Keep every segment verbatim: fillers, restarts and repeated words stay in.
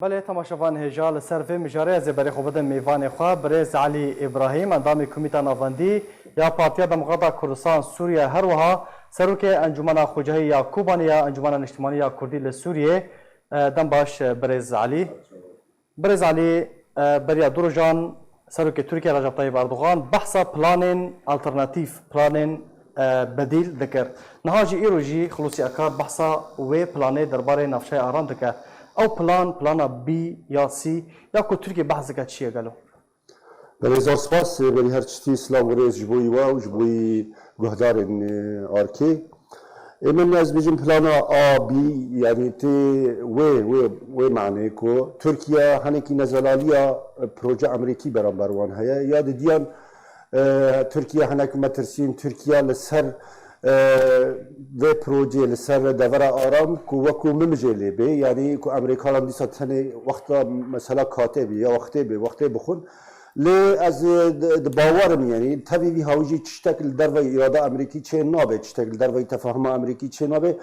Belê, temaşevan hêja, li ser vê mijarê ez ê berê xwe bidim mêvanê xwe, birêz Elî Îbrahîm, endamê Komîta Navendî ya Partiya Demokrata Kurdistan Sûriye, her wiha Serokê Encûmena Xwecihî ya Kobanî ya Encûmena Niştimanî ya Kurdî li Sûriyê. E, dem baş, e, birêz Elî. Birêz Elî, e, beriya du rojan Serokê Tirkiye Recep Tayyip Erdogan behsa planên alternatîf, planên, e, bedîl dikir. Niha jî, îro jî Xulûsî Akar behsa wê planê derbarê navçeya Aram dike. Ew plan, plana B ya C ya ku Tirkiye behs dike çi ye gelo? Belê, zor spas. Berî her tiştî, silav û rêz ji bo wî we û ji bo wî guhdarên, e, arkê. Ê min, ez bêjim plana A, B, yanî tê wê, wê, wê manê ku Tirkiye hinekî nezelaliya, e, proje Amerîkî beramber wan heye. Ya didiyan, e, Tirkiye hinek metirsîn, Tirkiye li ser, e, vê projeyê, li ser devera Aram ku wekû mimijê lê bê, yanî ku Amerîkanan dîsa tenê wexta mesela katê bê ya wextê bê, wextê bixwin. Lê ez, e, di, di bawer im, yanî tevî vî hawî jî tiştek li derveyî îrada Amerîkî çê nabe, tiştek li derveyî tefahuma Amerîkî çê nabe.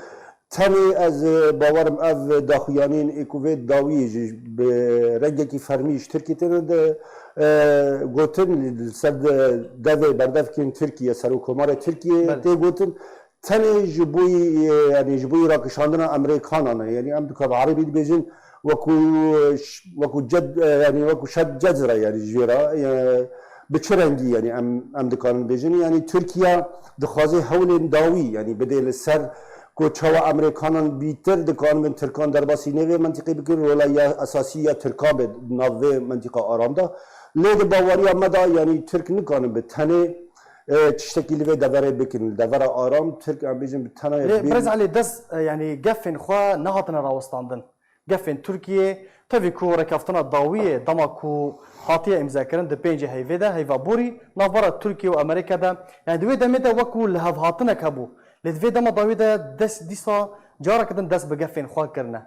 Tenê ez, e, bawer im ev daxuyanîn ê ku vê dawiyê jî bi rengekî fermî ji Tirkiyê têne de, e, gotin, li ser de, devê berdevkên Tirkiye, Serokkomarê Tirkiye Belê. tê gotin, tenê ji bo yî, e, yanî ji bo yî rakişandina Amerîkanan e. Yanî em dika bi Erebî dibêjin wekû, e, ş-, wekû ced-, e, yanî wekû şed cezre, yanî ji vê re, e, bi çi rengî, yanî em, em dikarin bêjin? Yanî Tirkiye dixwaze hewlên dawî, yanî bidê li ser ku çawa Amerîkanan bîtir dikanibin Tirkan derbasî nê vê mentiqê bikin, rola ya esasî ya Tirkan be nav vê mentiqa aram de. Lê di baweriya me de, yanî Tirk nikanin bi tenê, e, tiştekî li vê deverê bikin. Li devera aram, Tirk, em bêjin, bi tena Lê bê- Birêz Elî, dest, e, yanî gefên xwe nehatine rawestandin. Gefên Tirkiyê, tevî ku rêkeftina dawiyê dema ku hatiye îmzekirin di pêncê heyvê de, heyva borî, navbera Tirkiye û Amerîka de, yanî di wê demê de wekû lihevhatinek hebû. Lê di vê dema dawî de dest, dîsa careke din dest bi gefên xwe kirine.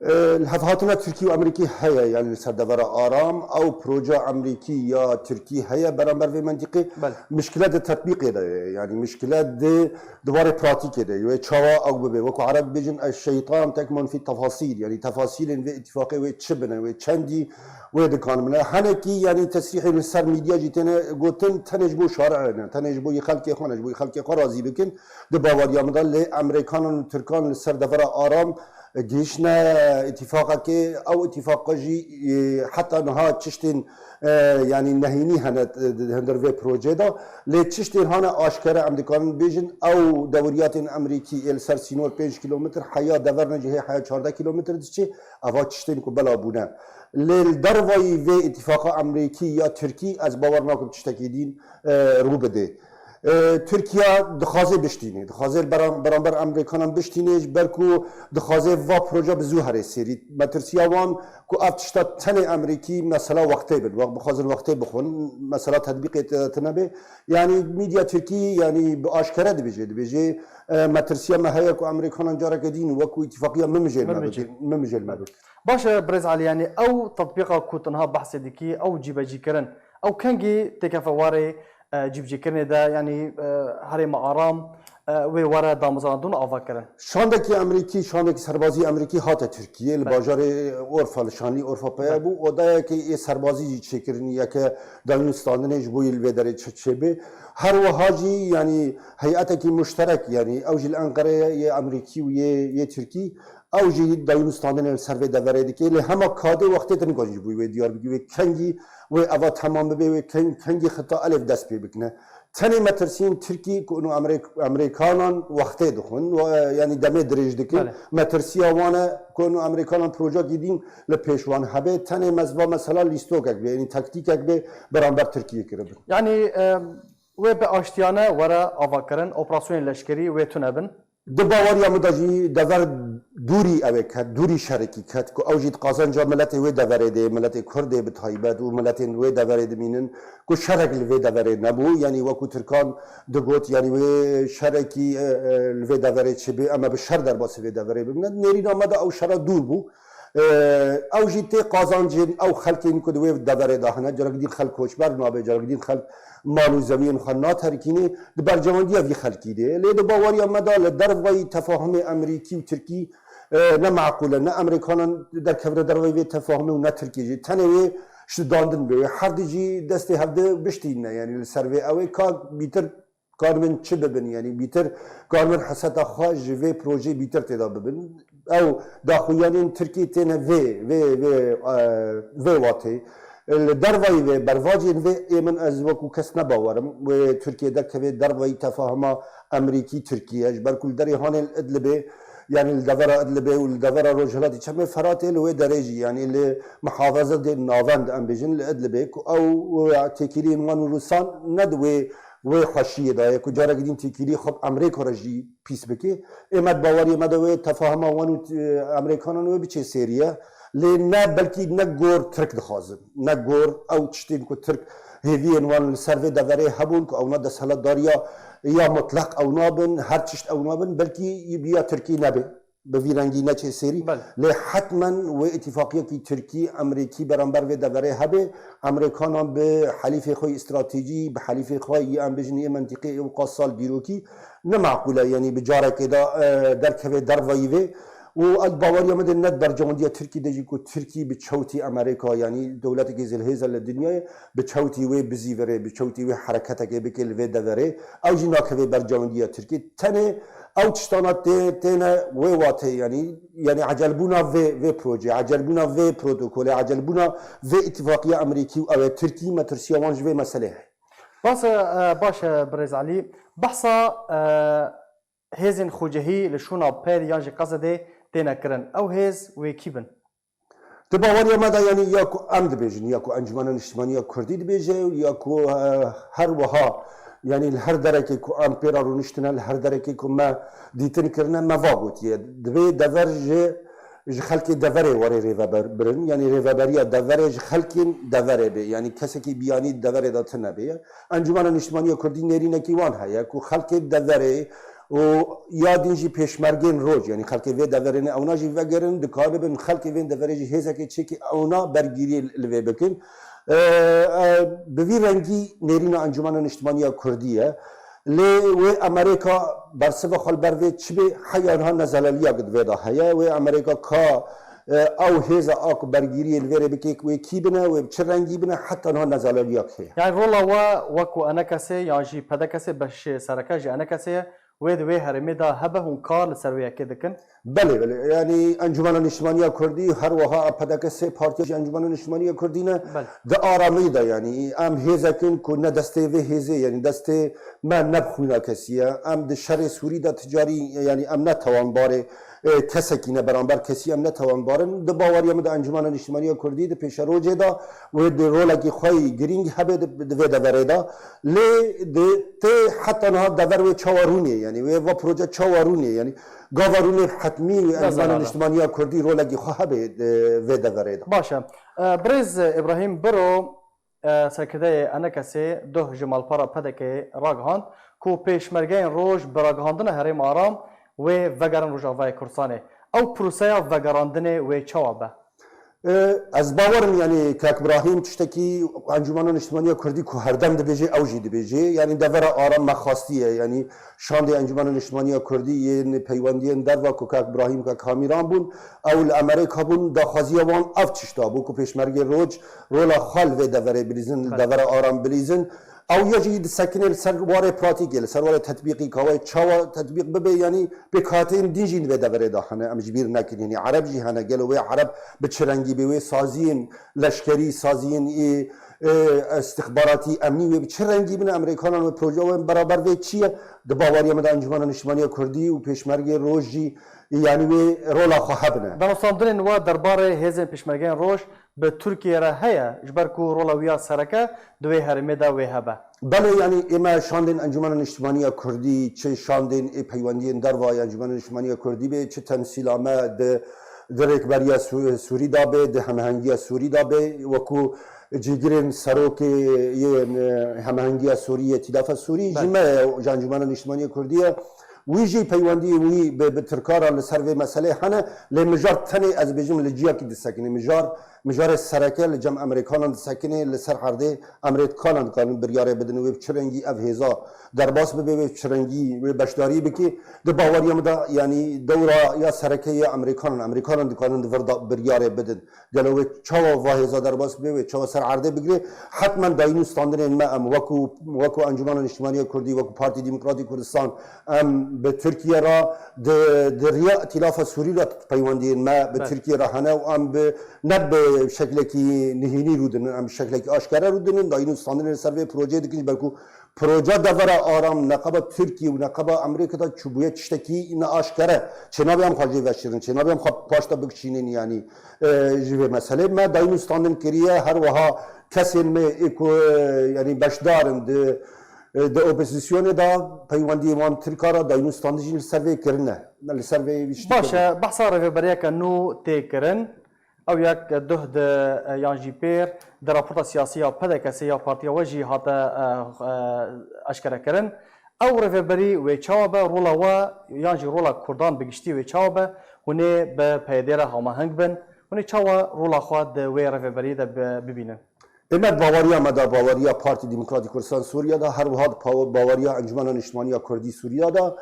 E, lihevhatina Tirkî û Amerîkî heye, yanî li ser devera aram, ew proje Amerîkî ya Tirkî heye beramber vê mentiqê. Belê. Mişkile di tetbîqê de ye, yanî mişkile di, di warê pratîkê de ye. Wê çawa ew bibe? Wekû Ereb bêjin, "El-şeytan tekmon fi tefasîl", yanî tefasîlên vê îtîfaqê wê çi bine, wê çendî wê dikan bine. Henekî, yanî tesrîhên li ser medya jî têne gotin, tenê ji bo şari'ê ne, tenê ji bo yê xelkê xwe ne, ji bo yê xelkê xwe razî bikin. Di baweriya min de lê Amerîkanan û Tirkan li ser devera aram gihiştine îtîfaqekê, ew îtîfaqa jî, e, heta niha tiştên, e, yanî nehînî hene, e, di hundir vê projeyê de. Lê tiştên hane aşkere, em dikarin bêjin, ew dewiriyatên Amerîkî ê li ser sînor pênc kîlometr heya dever necihê heya çardeh kîlometr diçê, eva tiştên ku bela bûne. Lê li dervayî vê îtîfaqa Amerîkî ya Tirkî ez bawer nakim tiştekî dîn, e, rû bidê. E, Tirkiye dixwaze biştînê, dixwaze li beram-, beramber Amerîkanan biştînê, ji ber ku dixwaze va proje bi zû here sêrî. Metirsiya wan ku ev tişta tenê Amerîkî mesela wextê bin, wext bixwazin wextê bixwin, mesela tetbîqê te, te nebe. Yanî medya Tirkî, yanî bi aşkere dibêje, dibêje, e, metirsiya me heye ku Amerîkanan careke dîn wekû îtîfaqiya mimijê li me Mimijê. bikin, mimijê li me bikin. Baş e, Birêz Elî, yanî ew tetbîqa ku tu niha behsê dikî, ew cîbecîkirin, ew kengî têkefe warê, e, cîbicîkirinê de, yanî, e, herêma aram, e, wê were damezrandin û avakirin? Şandekî Amerîkî, şandekî serbazî Amerîkî hate Tirkiyê, li Belê. bajarê Orfa, li şanlî Orfa peye Belê. bû. Odayeke ê serbazî jî çêkirin, yeke dayûn standinê ji bo yê li vê derê çi çêbê. Her wiha jî, yanî heyetekî muşterek, yanî ew jî li Enqereyê yê Amerîkî û yê, yê Tirkî, ew jî dayûn standinê li ser vê deverê dike. Lê hema kadê wextê te nikarin ji bo wê diyar bikî, wê kengî wê eva temam bibe, wê keng-, kengî xita elif dest pê bikine. Tenê metirsiyên Tirkî ku û Amerîk-, Amerîkanan wextê dixwin, we, yanî demê dirêj dikin. Belê. Metirsiya wan e ku û Amerîkanan projekî dîn li pêş wan hebe. Tenê mezba mesela lîstokek be, yanî taktîkek be beramber Tirkiyê kiribin. Yanî, e, wê bi aştiyane were avakirin, operasyonên leşkerî wê tune bin. Di baweriya min de jî dever dûrî ew ê ket, dûrî şerekî ket, ku ew jî di qazanca miletê wê deverê de, miletê Kurd ê bi taybet û miletên wê deverê dimînin, ku şerek li vê deverê nebû. Yanî wekû Tirkan digot, yanî wê şerekî, e, e, li vê deverê çi bê, em ê bi şer derbasî vê deverê bibine. Nêrîna me de ew şera dûr bû. E, ew jî tê qazancên ew xelkên ku di wê deverê de hene. Carek dîn xelk koçber nabe, carek dîn xelk mal û zewiyên xwe naterkînê, di bercewendiya vî xelkî de. Lê di baweriya me de li dervayî tefahumê Amerîkî û Tirkî E, ne meqûl e, ne Amerîkanan derkevine dervayî vê tefahumê û ne Tirkiyê jî. Tenê wê şidandin be, wê her di jî destê hevdi biştîne, yanî li ser vê ew ê ka bîtir karibin çi bibin, yanî bîtir karibin heseta xwe ji vê projeyê bîtir tê de bibin. Ew daxuyanên Tirkiyê têne vê, vê, vê, e, vê watê. Li dervayî vê, bervacên vê ê min ez wekû kes ne bawer im. Wê Tirkiye derkeve dervayî tefahuma Amerîkî-Tirkiye. Ji ber ku li derê hanê li Idlibê, yanî li devera Idlibê û li devera rojhilatê Çemê Feratê li wê derê jî, yanî li muhafazetên navend em bêjin li Idlibê ku ew têkiliyên wan û Rûsan ne di wê, wê xweşiyê de ye ku careke din têkilî xwe bi Amerîka re jî pîs bike. Ê me di baweriyê me de wê tefahuma wan û, e, Amerîkanan wê biçe sêriye. Lê ne belkî ne gor Tirk dixwazin, ne gor ew tiştên ku Tirk hêviyên wan li ser vê deverê hebûn ku ewna desthilatdariya ya mutlaq ewna bin, her tişt ewna bin, belkî bi ya Tirkî nebe. Bi vî rengî neçe sêrî. Belê. Lê hetmen wê îtîfaqiyekî Tirkî, Amerîkî beramber vê deverê hebe. Amerîkanan bi helîfê xwe yî stratejî, bi helîfê xwe yî em bêjin yê mentîqê ewqas sal dîrokî ne meqûl e, yanî bi carekê de, e, derkeve dervayî vê. Û ez baweriya min de ne di bercewendiya Tirkî de jî ku Tirkî bi çewtî Amerîka, yanî dewletekî zilhêz e li dinyayê, bi çewtî wê bizîvirê, bi çewtî wê hereketekê bike li vê deverê. Ew jî nakeve bercewendiya Tirkî. Tenê ew tiştana tê, têne wê watê, yanî, yanî ecelbûna vê, vê projê, ecelbûna vê protokolê, ecelbûna vê îtîfaqiya Amerîkî û ew ê Tirkî, metirsiya wan ji vê meselê heye. Baş e, e, baş e, birêz Elî. Behsa, e, hêzên xwecihî li şûna Pêr yan jî Qesedê têne kirin. Ew hêz wê kî bin? Di baweriya me de, yanî ya ku em dibêjin, ya ku Encûmena Niştimanî ya Kurdî dibêje, ya ku, e, her wiha, yanî li her derekê ku em pê re rûniştine, li her derekê ku me dîtin kirine, me va gotiye. Divê dever ji, ji xelkê deverê were rêveber-, birin, yanî rêveberiya deverê ji xelkên deverê bê, yanî kesekî biyanî deverê de tune bê. Encûmena Niştimanî ya Kurdî nêrînekî wan heye ku xelkê deverê û ya din jî pêşmergên roj, yanî xelkê vê deverê ne ewna jî vegerin, dikaribin xelkê vê deverê jî hêzekê çêkî ewna bergîriyê li vê bikin. E, e, bi vî rengî nêrîna Encûmena Niştimanî ya Kurdî ye. Lê wê Amerîka bersiva xwe li ber vê çi bê, heya niha nezelaliyek di vê de heye. Wê Amerîka ka, e, ew hêza a ku bergîriyê li vê rê bike, wê kî bine, wê bi çi rengî bine, heta niha nezelaliyek heye. Yani rola we wekû enekesê yan jî pedekesê, beşê sereke ji enekesê ye, wê di wê herêmê de hebe, hûn kar li ser wê yekê dikin? Belê, belê. Yanî Encûmena Niştimanî ya Kurdî, her wiha A P D K sê partiya ji Encûmena Niştimanî ya Kurdî ne. Belê. Di aramî de, yanî em hêzek in ku ne destê vê hêzê, yanî destê me ne bi xwîna kesî ye. Em di şerê Sûrî de ticarî, yanî em ne tawanbarê, e, kesekî ne, beramber kesî em ne tawanbar in. Di baweriya min de Encûmena Niştimanî ya Kurdî di pêşerojê de wê di rolekî xwe yî girîng hebe di, di vê deverê de. Lê di tê heta niha dever wê çawa rûnê, yanî wê va proje çawa rûnê, yanî gava rûnê hetmî wê Encûmena Niştimanî ya Kurdî rolekî xwe hebe, e, vê deverê de. Baş e. E, birêz Îbrahîm Biro, e, serkirdeyê enekesê duh ji malpera P D K'ê ragihand ku pêşmergeyên roj bi ragihandina herêm aram wê vegerin Rojavayê Kurdistanê. Ew proseya vegerandinê wê çawa be? E, ez bawer im, yanî Kak Brahîm tiştekî Encûmena Niştimanî ya Kurdî ku herdem dibêje, ew jî dibêje. Yanî devera aram me xastiye. Yanî şandê Encûmena Niştimanî ya Kurdî yên peywendiyên derva ku Kak Brahîm, Kak Hamîran bûn, ew li Amerîka bûn, daxwaziya wan ev tişta bû ku pêşmergê roj rola xwe li vê deverê bilîzin, li Belê. devera aram bilîzin. Ew ya jî disekine li ser warê pratîkê, li ser warê tetbîqî, ka wê çawa tetbîq bibe, yanî pêkhateyên din jî li vê deverê de hene, em ji bîr nekin. Yanî Ereb jî hene, gelo wê Ereb bi çi rengî bê, wê saziyên leşkerî, saziyên ê, ê, istixbaratî, emnî wê bi çi rengî bin, Amerîkanan wê proje wê beraber vê çi ye? Di baweriya min de Encûmena Niştimanî ya Kurdî û pêşmergê roj jî, yanî wê rola xwe hebine. Danûstandinên we derbarê hêzên pêşmergeyên roj bi Tirkiyê re heye, ji ber ku rola wî ya sereke di wê herêmê de wê hebe. Belê, yanî ê me şandên Encûmena Niştimanî ya Kurdî, çi şandên ê peywendiyên derva ya Encûmena Niştimanî ya Kurdî bê, çi temsîla me di, di rêkberiya Sû-, Sûrî de bê, di hemehengiya Sûrî de bê, wekû cîgirên serokê yên, e, hemehengiya Sûrî yê Tîlafa Sûrî jî Belê. me ye, ji Encûmena Niştimanî ya Kurdî ye. Wî jî peywendiyên wî bi, bi Tirka re li ser vê meselê hene, lê mijar tenê ez bêjim li ciyakî disekinê. Mijar, mijarê sereke li cem Emerîkanan disekinê, li ser erdê Emerîkanan dikarin biryarê bidin wê bi çi rengî ev hêza derbas bibe, wê bi çi rengî wê beşdarî bike. Di baweriya min de, yanî dewra ya sereke ya Emerîkanan, Emerîkanan dikarin di vir de biryarê bidin. Gelo wê çawa va hêza derbas bibe, wê çawa ser erdê bigire? Hetmen dayîn û standinên me em wekû, wekû Encûmena Niştimanî ya Kurdî, wekû Partî Demokratî Kurdistan, em bi Tirkiye re di, di riya Îtîlafa Sûrî re peywendiyên me bi Belê. Tirkiye re hene û em bi, ne bi şeklekî nihînî rûdinin, em bi şeklekî aşkere rûdinin. Dayîn û standinên ser vê projeyê dikin, belkû proje devera aram neqeba Tirkiye û neqeba Amerîka de çûbûye tiştekî ne aşkere. Çênabe em xwe jê veşirin, çênabe em xwe paş de bikişînin, yanî, e, ji vê meselê me dayîn û standin kiriye, her wiha kesên me ê ku, e, yanî beşdar in di, e, di opozîsyonê de peywendiyê wan Tirka re dayîn û standin jî li ser vê kirine. Me li ser vê wî tiştî Baş kirine. E, behsa rêveberiyeke nû tê kirin. Ew yek duh di, e, yan jî pêr di raporta siyasî ya P D K'ê ya partiya we jî hate, e, e, eşkere kirin. Ew rêveberî wê çawa be, rola we yan jî rola Kurdan bi giştî wê çawa be, hûn ê bi P Y D re hamaheng bin, hûn ê çawa rola xwe di wê rêveberiyê de bi-, bibînin? Ê me di baweriya me de, baweriya Partî Demokratîk Kurdistan Sûriye de, her wiha di paw-, baweriya Encûmena Niştimanî ya Kurdî Sûriye de,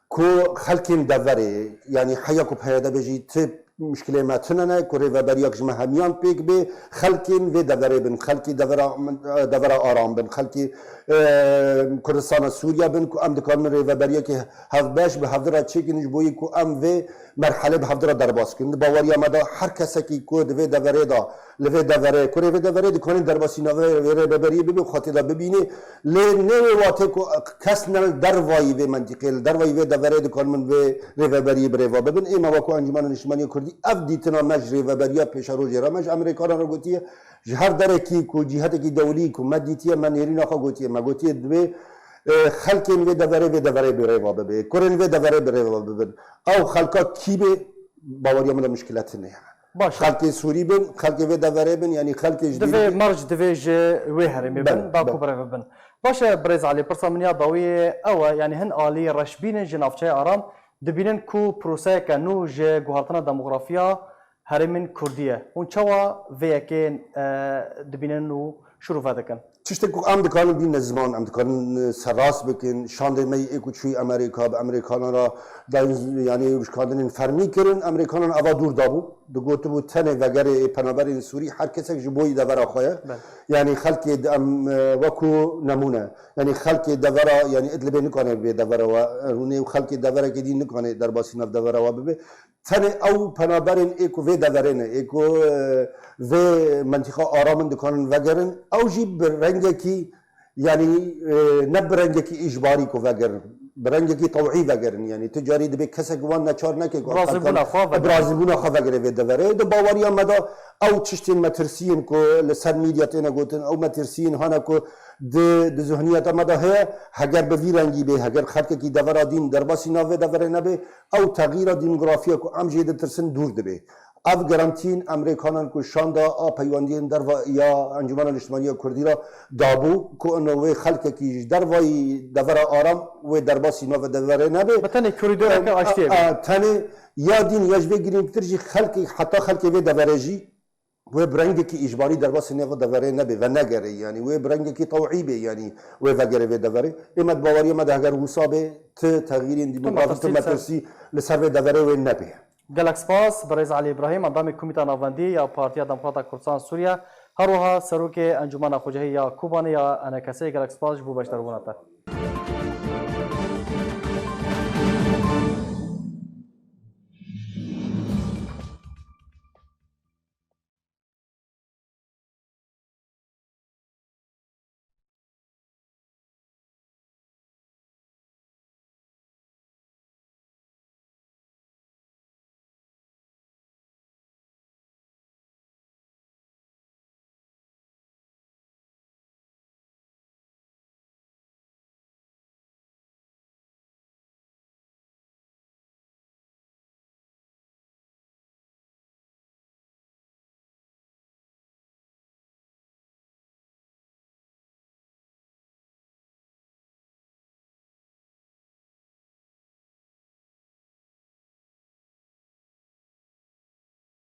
ku xelkên deverê, yanî heya ku P Y D bê jî ti muşkilê me tune ne, ku rêveberiyak ji me hemiyan pêk bê, xelkên vê deverê bin, xelkê devera, devera aram bin, xelkê, e, Kurdistana Sûriye bin, ku em dikarin rêveberiyekê hevbeş bi hevdi re çêkin, ji bo yê ku em vê merhelê bi hevdi re derbas kin. Di baweriya me de her kesekî ku di vê deverê de, li vê deverê, kurê vê deverê dikanin derbasî navê vê rêveberiyê bibe, xwe tê de bibîne. Lê ne wê watê ku kes ne li dervayî vê mentîqê, li dervayî vê deverê dikanin vê rêveberiyê bi rêva bibin. Ê me wekû Encûmena Niştimanî ya Kurdî ev dîtina me ji rêveberiya pêşerojê re me ji Amerîkanan re gotiye. Ji her derekî ku cîhetekî dewlî ku me dîtiye, me nêrîna xwe gotiye. Me gotiye divê, e, xelkên vê deverê, vê deverê bi rêva bibe. Kurên vê deverê bi rêva bibin. Ew xelka kî bê, baweriya min de muşkile tune ye. Baş e. Xelkê Sûrî bin, xelkê vê deverê bin, yanî xelkê ji Divê dîrokê merc divê ji wê herêmê Belê, bin, da belê. ku birêve bin. Baş e, birêz Elî, pirsa min ya dawiyê ew e, yanî hin alî reşbînin ji navçeya Aram dibînin ku proseyeke nû ji guhertina demografiya herêmên Kurdî ye. Hûn çawa vê yekê, e, dibînin û şirove dikin? Tiştek ku em dikarin bîne ziman, em dikarin, e, serrast bikin. Şandê me yê ku çûyî Amerîka, bi Amerîkanan re dayîn, yanî şikandinên fermî kirin. Amerîkanan eva dûr dabû. Digotibû tenê vegerê ê penaberên Sûrî her kesek ji bo yî devera xwe ye. Belê. Yanî xelkê di em, e, wekû nemûne. Yanî xelkê devera, yanî Idlibê nikane bê devera we rûnê û xelkê deverekê dî nikane derbasî nav devera we bibe. Tenê ew penaberên ê ku vê deverê ne, ê ku, e, vê mentîqa aram in dikanin vegerin, ew jî bi rengekî, yanî, e, ne bi rengekî îcbarî ku vegerin, bi rengekî tewî vegerin. Yanî tu carî dibê kesek wan neçar neke ku ew Bi razîbûna xelkan xwe vegerin. bi razîbûna xwe vegire vê deverê. Di baweriya me de ew tiştên metirsiyên ku li ser medya têne gotin, ew metirsiyên hane ku di, di zihniyeta me de heye, heger bi vî rengî bê, heger xelkekî devera dîn derbasî nav vê deverê nebe, ew texîra demografî ye ku em jê ditirsin dûr dibe. Ev garantiyên Amerîkanan ku şanda a peywendiyên derva ya Encûmena Niştimanî ya Kurdî re dabû ku ino wê xelkekî ji dervayî devera aram wê derbasî nava deverê nebe. Bi tenê korîdoreke Em, aştiyê a, be. a, tenê ya dîn ya ji vê girîngtir jî xelkê, heta xelkê vê deverê jî wê bi rengekî îcbarî derbasî nava deverê nebe, venegere, yanî wê bi rengekî tewî bê, yanî wê vegere vê deverê. Ê me di baweriya me de heger wisa bê, ti texîrên demografî, ti metirsî li ser vê deverê wê nebe. Gelek spas, birêz Elî Îbrahîm, endamê Komîta Navendî ya Partiya Demokrata Kurdistan Sûriye, her wiha Serokê Encûmena Xwecihî ya Kobanê ya E N K S'ê, gelek spas ji bo beşdarbûna te.